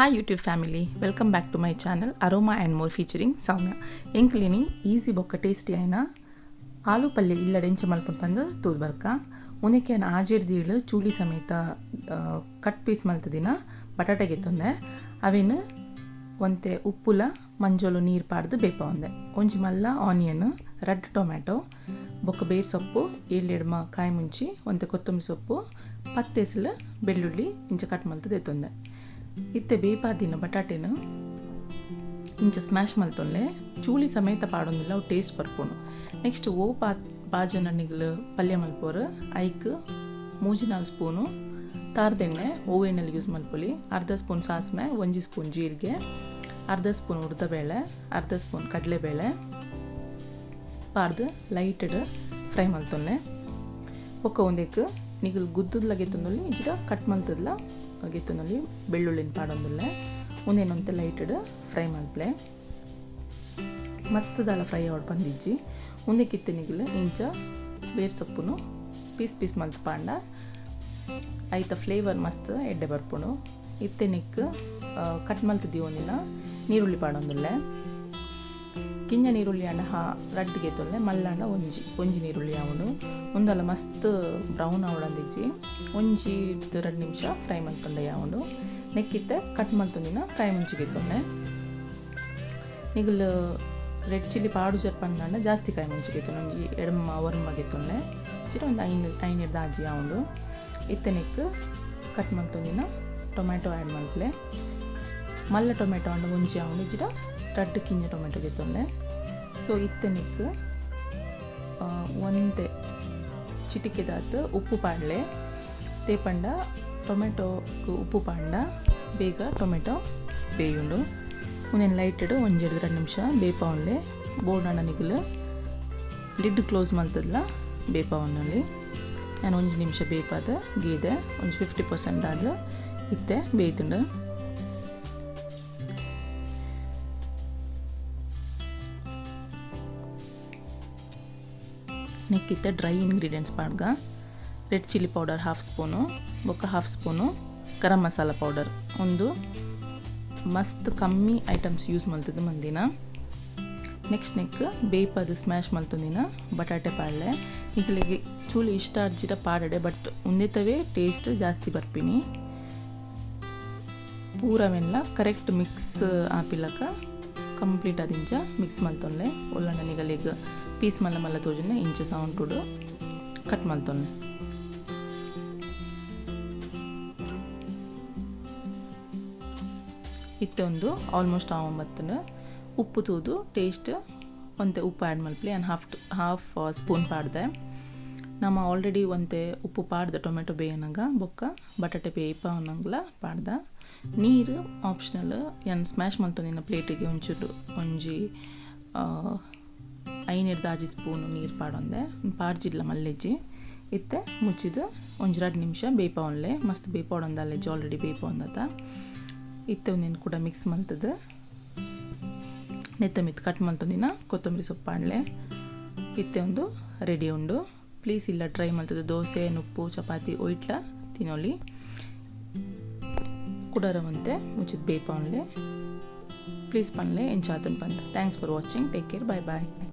Hi YouTube family, welcome back to my channel Aroma and More featuring Soumya. ಎಂಕ್ಲಿನಿ easy ಬೊಕ್ಕ tasty ಆಯಿನ ಆಲೂ ಪಲ್ಯ ಇಲ್ಲಡೆ ಎಂಚ ಮಲ್ಪುನ ಪಂದ್ ತೂದು ಬರ್ಕ. ಉಂದೆಕ್ ಯಾನ್ ಆಜೆರ್ದ್ ಚೂಲಿ ಸಮೇತ ಕಟ್ ಪೀಸ್ ಮಲ್ತುದಿನ ಬಟಾಟೆ ಗೆತ್ತೊಂದೆ. ಅವೆನ್ ಒಂತೆ ಉಪ್ಪುಲ ಮಂಜೊಲು ನೀರು ಪಾಡ್ದು ಬೇಪಾವೊಂದೆ. ಒಂಜಿ ಮಲ್ಲ ಆನಿಯನ್, ರಡ್ಡ್ ಟೊಮ್ಯಾಟೊ, ಬೊಕ್ಕ ಬೇರ್ ಸೊಪ್ಪು, ಏಳ್ ಕಾಯಿ ಮುಂಚಿ, ಒಂತೆ ಕೊತ್ತಂಬರಿ ಸೊಪ್ಪು, ಪತ್ತೆಸ್ಲ ಬೆಳ್ಳುಳ್ಳಿ ಇಂಚ ಕಟ್ ಮಲ್ತು ದೆತ್ತೊಂದೆ. ಇತ್ತೆ ಬೇಪಾದಿನ ಬಟಾಟೆನ್ ಇಂಚ ಸ್ಮ್ಯಾಶ್ ಮಲ್ತೊನ್ಲೆ. ಚೂಲಿ ಸಮೇತ ಪಾಡೊಂದಿಲ್ಲ, ಅವು ಟೇಸ್ಟ್ ಬರ್ಪುಂಡು. ನೆಕ್ಸ್ಟ್ ಓ ಬಾಜನ ನಿಗ್ಲು ಪಲ್ಯ ಮಲ್ಪೋರು ಐಕ್ 3-4 ಸ್ಪೂನು ತಾರ್ದೆಣ್ಣೆ, ಓ ಎಣ್ಣೆಲಿ ಯೂಸ್ ಮಲ್ಪೊಲಿ, ಅರ್ಧ ಸ್ಪೂನ್ ಸಾಸಿವೆ, 1 ಸ್ಪೂನ್ ಜೀರಿಗೆ, ಅರ್ಧ ಸ್ಪೂನ್ ಉದ್ದಿನಬೇಳೆ, ಅರ್ಧ ಸ್ಪೂನ್ ಕಡಲೆಬೇಳೆ ಪಾಡ್ದು ಲೈಟೆಡ್ ಫ್ರೈ ಮಲ್ತೊನ್ಲೆ. ಬೊಕ್ಕ ಒಂದೆಕ್ ನಿಗಲ್ ಗುದ್ದುದ್ಲ ಗೆತ್ತೊಂದೊಲಿ, ಇಂಚಿಡ ಕಟ್ ಮಲ್ತದ್ಲ ಗೆತ್ತೊಂದೊಲಿ, ಬೆಳ್ಳುಳ್ಳಿನ ಪಾಡೊಂದುಲ್ಲೆ. ಉಂದೆನೊಂತೆ ಲೈಟೆಡ್ ಫ್ರೈ ಮಲ್ಪಲೆ. ಮಸ್ತ್ ದಾಲ ಫ್ರೈ ಆವಡ್ ಬಂದಿಜ್ಜಿ. ಉಂದೆಕಿತ್ತೆ ನಿಗಲ್ ಇಂಚ ಬೇರ್ ಸೊಪ್ಪುನು ಪೀಸ್ ಪೀಸ್ ಮಲ್ತ್ ಪಾಂಡ ಐತ ಫ್ಲೇವರ್ ಮಸ್ತ್ ಎಡ್ಡೆ ಬರ್ಪುಂಡು. ಇತ್ತೆ ನೆಕ್ ಕಟ್ ಮಲ್ತ್ ದೀವೊಂದಿನ ನೀರುಳ್ಳಿ ಪಾಡೊಂದುಲ್ಲೆ. ಕಿಂಜ ನೀರುಳ್ಳಿ ಆಂಡ ರಡ್ಡ್ ಗೆತ್ತೊನ್ಲೆ, ಮಲ್ಲಾಂಡ ಒಂಜಿ ಒಂಜಿ ನೀರುಳ್ಳಿ ಆವುಂಡು. ಉಂದಲ ಮಸ್ತ್ ಬ್ರೌನ್ ಆವೊಡಂದಿಜ್ಜಿ, ಒಂಜಿ 2 ನಿಮಿಷ ಫ್ರೈ ಮಲ್ತೊಂಡೆ ಆವುಂಡು. ನೆಕ್ಕಿತ್ತೆ ಕಟ್ ಮಲ್ತೊಂದಿನ ಕಾಯಿ ಮುಂಚಿ ಗೆತ್ತೊನ್ಲೆ. ನಿಗಲ್ ರೆಡ್ ಚಿಲ್ಲಿ ಪಾಡುಜರ್ ಪಂಡ ಜಾಸ್ತಿ ಕಾಯಿ ಮುಂಚಿ ಗೆತ್ತೊನ್ಲೆ, ಒಂಜಿ ಎಡ್ಮ ಒರ್ಂಬ ಗೆತ್ತೊನ್ಲೆ, ಇಜ್ಜಿಡ ಒಂದು 5 ಆಜಿ ಆವುಂಡು. ಇತ್ತೆ ನೆಕ್ ಕಟ್ ಮಲ್ತೊಂದಿನ ಟೊಮ್ಯಾಟೊ ಆ್ಯಡ್ ಮಲ್ಪಲೆ. ಮಲ್ಲ ಟೊಮೆಟೊ ಆಂಡ ಒಂಜಿ ಆವುಂಡು, ಇಜ್ಜಿಡ ರಡ್ಡ್ ಕಿಂಜ ಟೊಮೆಟೊ ಗೆತ್ತೊನ್ಲೆ. ಸೊ ಇತ್ತೆ ನೆಕ್ ಒಂತೆ ಚಿಟಿಕೆದಾತ್ ಉಪ್ಪು ಪಾಡ್ಲೆ. ತೇಪಂಡ ಟೊಮೆಟೊக்கு ಉಪ್ಪು ಪಾಂಡ ಬೇಗ ಟೊಮೆಟೊ ಬೇಯುಂಡು. ಉಂದೆನ್ ಲೈಟೆಡ್ 1-2 ನಿಮಿಷ ಬೇಪಾವೊನ್ಲೆ. ಬೋರ್ಡಾಂಡ ನಿಗಲ್ ಲಿಡ್ ಕ್ಲೋಸ್ ಮಲ್ತದ್ಲ ಬೇಪಾವೊನಲ್ಲಿ. ನಾನು 1 ನಿಮಿಷ ಬೇಪಾದ ಗೀದೆ ಒಂಜಿ 50% ಆದ್ ಇತ್ತೆ ಬೇಯ್ತುಂಡು. ನೆಕ್ಕಿತ್ತೆ ಡ್ರೈ ಇಂಗ್ರೀಡಿಯೆಂಟ್ಸ್ ಪಾಡ್ಗ. ರೆಡ್ ಚಿಲ್ಲಿ ಪೌಡರ್ 1/2 ಸ್ಪೂನು, ಬೊಕ್ಕ 1/2 ಸ್ಪೂನು ಗರಂ ಮಸಾಲ ಪೌಡರ್. ಒಂದು ಮಸ್ತ್ ಕಮ್ಮಿ ಐಟಮ್ಸ್ ಯೂಸ್ ಮಲ್ತದ್ದು ಮಂದಿನ. ನೆಕ್ಸ್ಟ್ ನೆಕ್ ಬೇಪಾದ ಸ್ಮ್ಯಾಶ್ ಮಲ್ತೊಂದಿನ ಬಟಾಟೆ ಪಾಡ್ಲೆ. ನಿಗಲಿಗೆ ಚೂಲಿ ಇಷ್ಟ ಅರ್ಜಿಡ ಪಾಡಡೆ, ಬಟ್ ಉಂದೆತವೇ ಟೇಸ್ಟ್ ಜಾಸ್ತಿ ಬರ್ಪಿನಿ. ಪೂರವೆಲ್ಲ ಕರೆಕ್ಟ್ ಮಿಕ್ಸ್ ಆಪಿಲಕ ಕಂಪ್ಲೀಟ್ ಆದಿಂಚ ಮಿಕ್ಸ್ ಮಲ್ತೊನ್ಲೆ. ಒಲ್ಲಂಡ ನಿಗಲಿಗೆ ಪೀಸ್ ಮಲ್ಲ ಮಲ್ಲ ತೋಜುನ ಇಂಚ ಸೌಂಟುಡು ಕಟ್ ಮಲ್ತೊನ್ಲೆ. ಇತ್ತೆ ಒಂದು ಆಲ್ಮೋಸ್ಟ್ ಆವೊಂಬತ್ತುಂಡು. ಉಪ್ಪು ತೂದು ಟೇಸ್ಟ್ ಒಂತೆ ಉಪ್ಪು ಆ್ಯಡ್ ಮಲ್ಪಲೆ. ಆ್ಯಂಡ್ ಹಾಫ್ ಸ್ಪೂನ್ ಪಾಡ್ದೆ. ನಮ್ಮ ಆಲ್ರೆಡಿ ಒಂತೆ ಉಪ್ಪು ಪಾಡ್ದೆ ಟೊಮೆಟೊ ಬೇಯನಾಗ, ಬೊಕ್ಕ ಬಟಾಟೆ ಬೇಯಿಪವನಂಗ್ಲ ಪಾಡ್ದ. ನೀರು ಆಪ್ಷನಲ್. ಯಾನ್ ಸ್ಮ್ಯಾಶ್ ಮಲ್ತೊಂದಿನ ಪ್ಲೇಟಿಗೆ ಒಂಚೂರು ಒಂಜಿ 5-6 ಸ್ಪೂನು ನೀರು ಪಾಡೊಂದೆ. ಪಾಡ್ಜಿಡ್ಲ ಮಲ್ಲೆಜ್ಜಿ. ಇತ್ತೆ ಮುಚ್ಚಿದು ಒಂಜಿ 2 ನಿಮಿಷ ಬೇಪಾವೊನ್ಲೆ. ಮಸ್ತ್ ಬೇಪಾವೊಂದು ಅಲ್ಲೆಜ್ಜಿ, ಆಲ್ರೆಡಿ ಬೇಪಾವೊಂದತ. ಇತ್ತೆ ಒಂದೇನು ಕೂಡ ಮಿಕ್ಸ್ ಮಲ್ತದು ನೆತ್ತ ಮಿತ್ ಕಟ್ ಮಲ್ತೊಂದಿನ ಕೊತ್ತಂಬರಿ ಸೊಪ್ಪು ಪಾಡ್ಲೆ. ಇತ್ತೆ ಒಂದು ರೆಡಿ ಉಂಡು. ಪ್ಲೀಸ್ ಇಲ್ಲ ಟ್ರೈ ಮಲ್ತದು. ದೋಸೆ, ನುಪ್ಪು, ಚಪಾತಿ ಒಯ್ಟ್ಲ ತಿನ್ನೊಲಿ. ಕುಡರವಂತೆ ಮುಚ್ಚಿದ ಬೇಪಾವೊನ್ಲೆ. ಪ್ಲೀಸ್ ಪನ್ಲೆ ಎಂಚಾತನ್ ಪಂದ್. Thanks for watching. Take care. Bye bye.